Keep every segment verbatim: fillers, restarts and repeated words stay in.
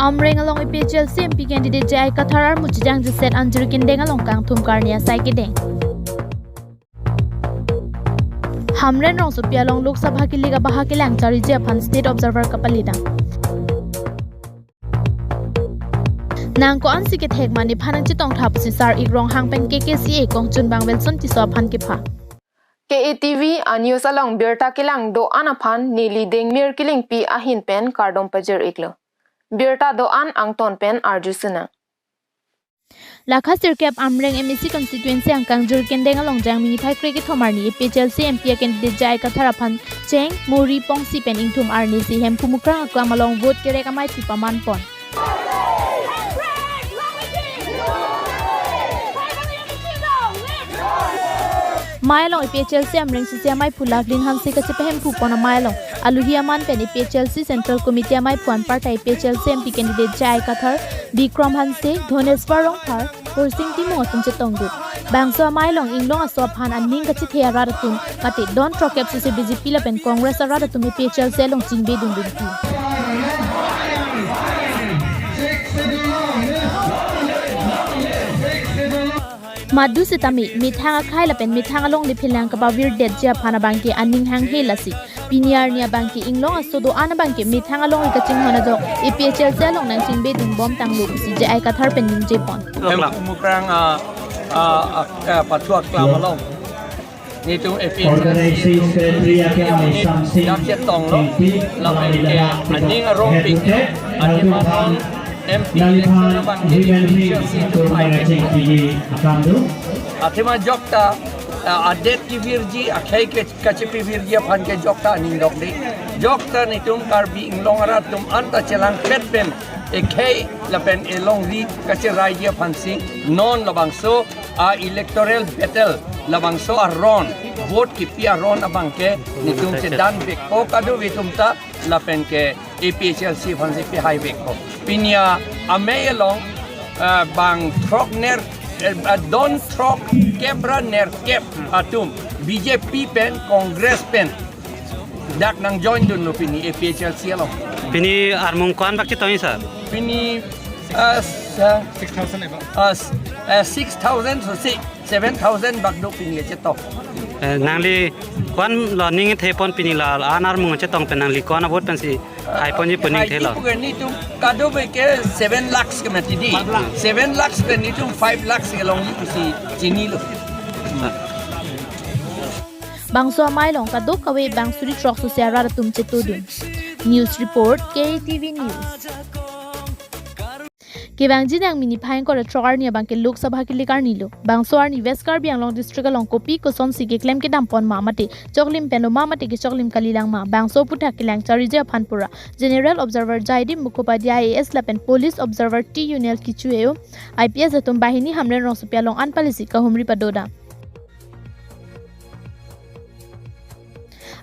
Amreng along A P H L C M P candidate J I Kathar armu chejangjeset anjir kendeng along kangthum karni asai kedeng. Hamren rongsopi along Lok Sabha kilik abaha kelang chariji aphan State Observer kapalidam. Nang ko-ansi kethek ma nephan nangchetongtha pusi Sar-ik Ronghang pen K K C A kongchunbang Wilson Tisso aphan kepha. K A T V a-news along birta kelang do-an aphan neli Dengmir Killingpi ahin pen kardom pajir-iklo. Birta do-an angton pen arju sinang. Lakha sirkep Amreng M A C constituency angkang jirkendeng along Jangmi niphai krekethom arni A P H L C M P a candidate J I Kathar aphan cheng, muri, pongsi pen ingthum arni si Hemphu Mukrang aklam along vote kerek amei si paman pon. Mei along A P H L C Amreng C C a meiphu Lovelyn Hanse kachepahemphu pon amei along aluhi aman pen A P H L C Central Committee ameiphu anparta A P H L C M P candidate J I Kathar, Bikram Hanse, Dhoneswar Rongphar, Horsing Timung atum chetongdun. Bangso amei along inglong aso aphan aning kachethe arat atum mate don throkkep suse B J P lapen Congress arat atum A P H L C along chingbe dundunpi. Madu sitame methang akhei lapen methang alongle phelang kapavirdetji aphan abangke aning hanghe lasi pini arni abangke inglong aso do-an abangke methang alongle kachinghon ajok A P H L C along nangchingbe dunbom tanglo pusi J I Kathar pen ningje pon. Hemphu Mukrang a, a, a, a, pathu aklam along netum A P H L C organizing secretary ake ami samsing dak chetonglo, P P lapen ke aning arongpik, advertise, athema non M P election abangke A P H L C atum ai chingki akam do. Athema jokta, ah, adet kevirji, akhei ke kachepavirji aphan ke jokta aning dokde. Jokta netum Karbi Anglong arat atum anta chelangpet pen ekhei lapen elongri kacheraiji aphansi non labangso a-electoral battle, labangso aron, vote kipi aron abangke netum chedanvekpo kadokave atum ta lapen ke A P H L C aphansi pehai vekpo. Pini amei along, ah, bang throk ner, eh, ah, don throkkep ra nerkep atum B J P pen Congress pen dak nangjoin dunlo pini A P H L C along. Pini armung ko-an bak chetongji, sir? Pini, ah, s-, ah, six thousand above. Ah, s-, ah, six thousand so si seven thousand bak do pini chetong. Eh, nangli ko-an lo ning thepon pini la an armung chetong pen nangli ko-an avote pensi haiponji pu ning thelo? Hai, ipu ke netum kadokave ke seven lakhs ke mati di. Five lakhs. Seven lakhs ke netum five lakhs ke longji pusi chinilo. Bangso amei along kadokave bang suri throk suse arat atum chetodun. News report, K T V News. Kevangji Jangmi niphai ingkoi ra throk arni abangke Lok Sabha kilik arnilo. Bangso arni West Karbi Anglong district along kopi kosonsi keklem kedam pon ma mate choklim pen lo ma mate kechoklim kalilang ma, bangso aphuthak kelang chariji aphan pura General Observer Joydeep Mukhopadhyay I A S lapen Police Observer T Yunel Kichu A O, I P S atum banghini Hamren rongsopi along an palisi kahumri padodam.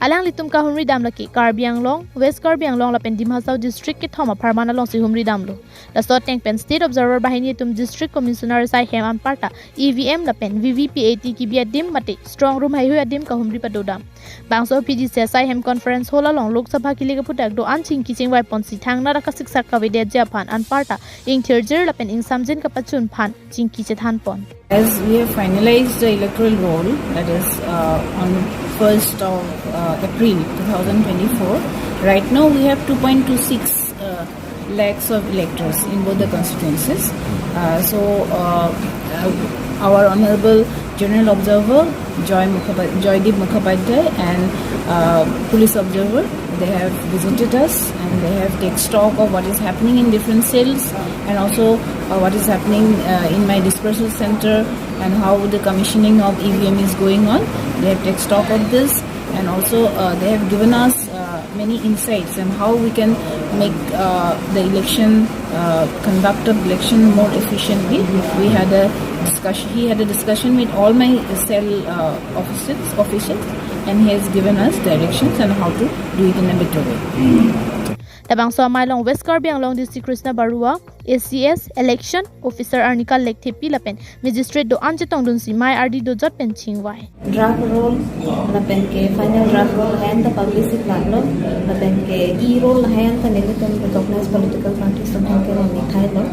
Alanglitum kahumri dam lake Karbi Anglong, West Karbi Anglong lapen Dima Hasao district kethom apharman alongsi humri damlo. Laso ateng pen State Observer banghini atum District Commissioner asai hem anparta E V M lapen V V P A T kibi adim mate strong room haihui adim kahumri padodam. Bangso P D C asai hem conference hall along Lok Sabha kilik aphuthak do-an chingki chingvai ponsi thangnat akasiksak kavedetji aphan anparta ingthirjir lapen ingsamjin kapachun aphan chingki chethan pon. As we have finalized the electoral roll, that is, uh, on first of, uh, April two thousand twenty-four, right now we have two point two six, uh, lakhs of electors in both the constituencies. Uh, so, uh, uh, our Honorable General Observer Joy Mukhopad-, Joydeep Mukhopadhyay and, uh, Police Observer, they have visited us and they have take stock of what is happening in different cells and also, uh, what is happening, uh, in my dispersal center and how the commissioning of E V M is going on. They have take stock of this and also, uh, they have given us, uh, many insights and how we can make, uh, the election, uh, conduct of election more efficiently. We had a discussion, he had a discussion with all my cell, uh, officers, officials, and he has given us directions on how to do it in a better way. Labangso amei along West Karbi Anglong District Krishna Barua, A C S, Election Officer Arnika Lekthepi lapen Magistrate do-an chetongdunsi mei ardi dojot pen chingvai. Draft roll lapen ke final draft roll lahen ta publish ik laklo, lapen ke e-roll lahen ta nelitum recognized political parties atum aphan ke roni thailo.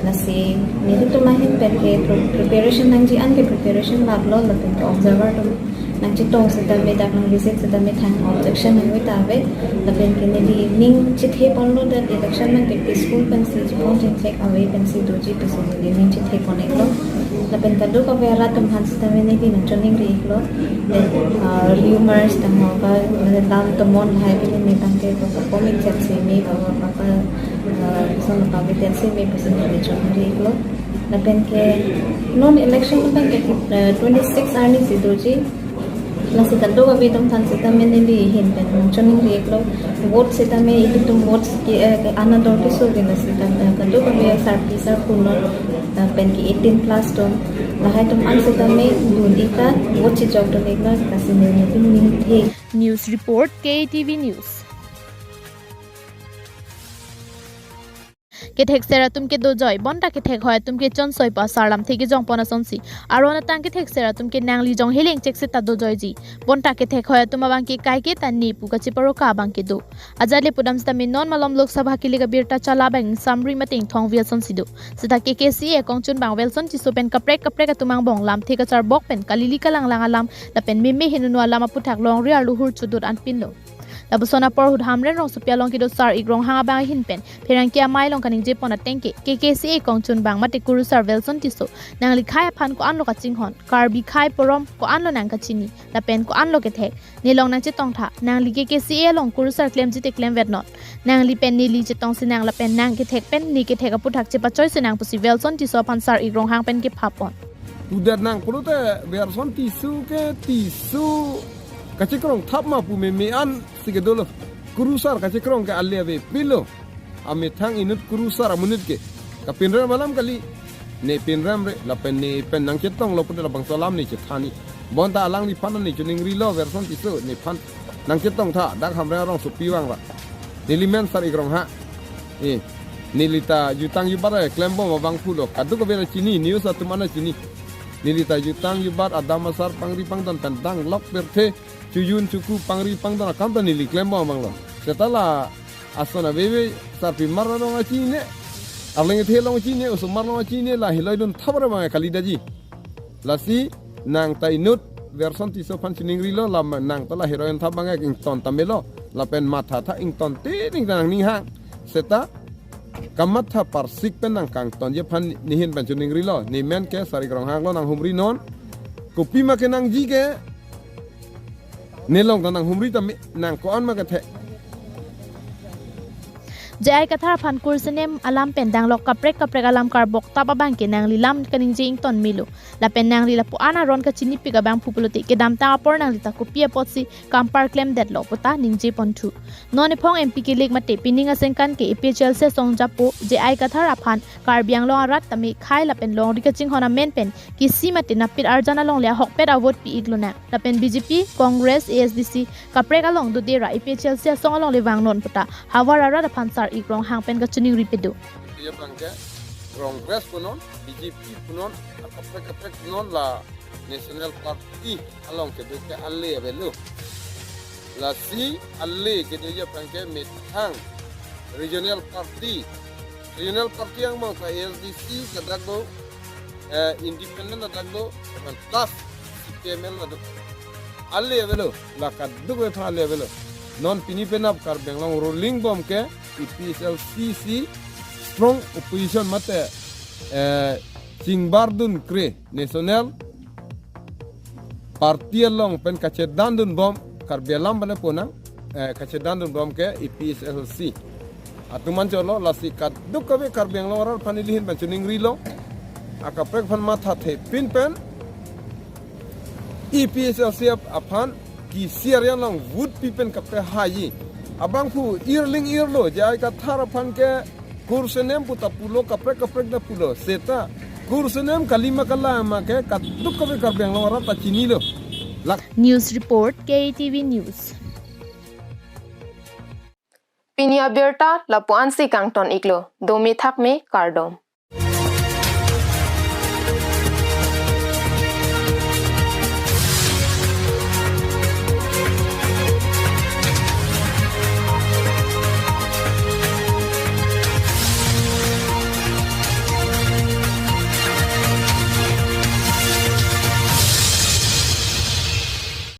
Lasi nelitum ahin pen ke pre-, preparation nangji an ke preparation laklo, lapen ke observer atum nangchetong setame, dak nang visit setame thang objection nangve ta ave. Lapen ke neli ning chethe ponlo, that election pen ke peaceful pensi chepon chingthek ave pensi doji pusi neli ning chethe pon iklo. Lapen kadokave arat atum aphan setame neli nangchoningri iklo. Then, uh, rumors tangho ka, mane lam tomon lahai pen neli tangke ko ka commit chat si me ka ka, uh, son ka be tel si me pusi neli choningri iklo. Lapen ke non election pen ke, uh, twenty-six arni si doji. Lasi kadokave atum aphan setame neli ahin pen nangchoningri iklo. Vote setame ilitum vote ke, eh, ke anador keso ke, lasi ka, eh, kadokave sarpi sarpo non, eh, pen ke eighteen plus atum, lahai atum an setame dun ik ta vote chechokdun iklo, lasi nelitum ningthe. News report, K A T V News. Kethekser atum kedojoi, bonta kethek hoi atum kechonsoi pu asar lamthe kejongpon asonsi aron atang kethekser atum ke nangli jong heleng chek seta dojoiji. Bonta kethek hoi atum abang ke kaike ta ne pu kacheparoka abang kedo. Ajat le pudam setame non malom Lok Sabha kele kabirta chala abang ingsamri mate ingthongvi asonsi do. Seta K K C A akongchunbang Welson Tisso pen kaprek kaprek atum angbong lamthe kacharbok pen kalili kalanglang alam lapen meme henunu alam aputhak longri arlo hur chodot anpinlo. Lapuson apor ahut Hamren rongsopi along kedo Sar-ik Ronghang abang ahin pen pherangke amei along kaningjepon ateng ke K K C A akongchunbang mate kurusar Welson Tisso, nangli khei aphan ko-anlo kachinghon, Karbi khei porom ko-anlo nangkachini, lapen ko-anlo kethek, nelong nangchetongtha, nangli K K C A along kurusar klemji te klemvetnon. Nangli pen neli chetongsinang lapen nang kethek pen ne kethek aputhak chepachoi sinang pusi Welson Tisso aphan Sar-ik Ronghang pen kephapon. Pudet nang pulote Welson Tisso ke Tisso kachekrong thap ma pu meme ansi kedolo. Kurusar kachekrong ke ale avepinlo. Amethang inut kurusar amonit ke kapinrem alam kali. Ne pinremre lapen ne pen nangchetonglo pudet labangso alam ne chethanji. Bonta alangliphan ne choningrilo Welson Tisso nephan nangchetongtha, dak Hamren rongsopi vangra. Neli men Sar-ik Ronghang. Eh, neli ta jutang jubat klembom abang pulo. Kadokave chini, news atum an chini. Neli ta jutang jubat, adam asar pangri pangdon pen danglok pirthe, chojun choku pangri pangdon akam ta neli klembom abanglo. Seta la ason aveve sarpimar along achini, arleng kethe along achini, osomar along achini, la heroidun thabar abang kalidaji. Lasi nang ta inut Welson Tisso aphan choningrilo, la nang ta la heroidun thap abang ington tame lo, lapen mathatha ington tining ta nangning hang. Seta kamatha parsik pen nangkangtonji aphan ne ahin pen choningrilo. Ne men ke Sar-ik Ronghanglo, nanghumrinon. Kopima kenangji ke nelong ta nanghumri tame, nang ko-an ma kethe. J I Kathar aphan kursenem alam pen danglok kaprek kaprek alam karbok tap abang ke nangli lam kaningje ington melo. Lapen nangli lapu-an aron kachinipik abang phu pulote kedamtang apor nangli ta kopi apotsi kampar klemdetlo puta ningjeponthu. Non ephong M P kelek mate pining asengkan ke A P H L C asong japo J I Kathar aphan Karbi Anglong arat tame khei lapen longri kachinghon amen pen kisi mate napit arjan alongle ahokpet avote pi iklonang. Lapen B J P, Congress, A S D C kaprek along dodera A P H L C asong alongle vangnon puta havar arat aphan Sar-ik Ronghang pen kachiningri pedo. Ye bangke Congress punon, B J P punon, kaprek kaprek punon, la National Party along kedo ke ale avelo. Lasi ale kedo ye bangke methang regional party. Regional party angbong ta A S D C kadak do, eh, independent kadak do, plus C P I M L kadak do. Ale avelo, la kadokave aphan ale avelo. Non pini penap Karbi Anglong ruling bom ke A P H L C si strong opposition mate, eh, chingbar dunkre national party along pen kachedandun bom, Karbi alam pen ponang, eh, kachedandun bom ke A P H L C. Atum anchotlo, lasi kadokave Karbi Anglong arat aphan ili ahin pen choningrilo. Akaprek aphan mathathepin pen A P H L C ap-, aphan kisi aryan along vote pi pen kapehaiji. Abangphu irling irlo, J I Kathar aphan ke kursenem puta pulo, kaprek kaprek ta pulo. Seta kursenem kali ma kala ma ke kadokave Karbi Anglong arat ta chinilo. Lak- News report, K A T V News. Pini abirta lapu-ansi kangton-iklo, dome thakme, kardom.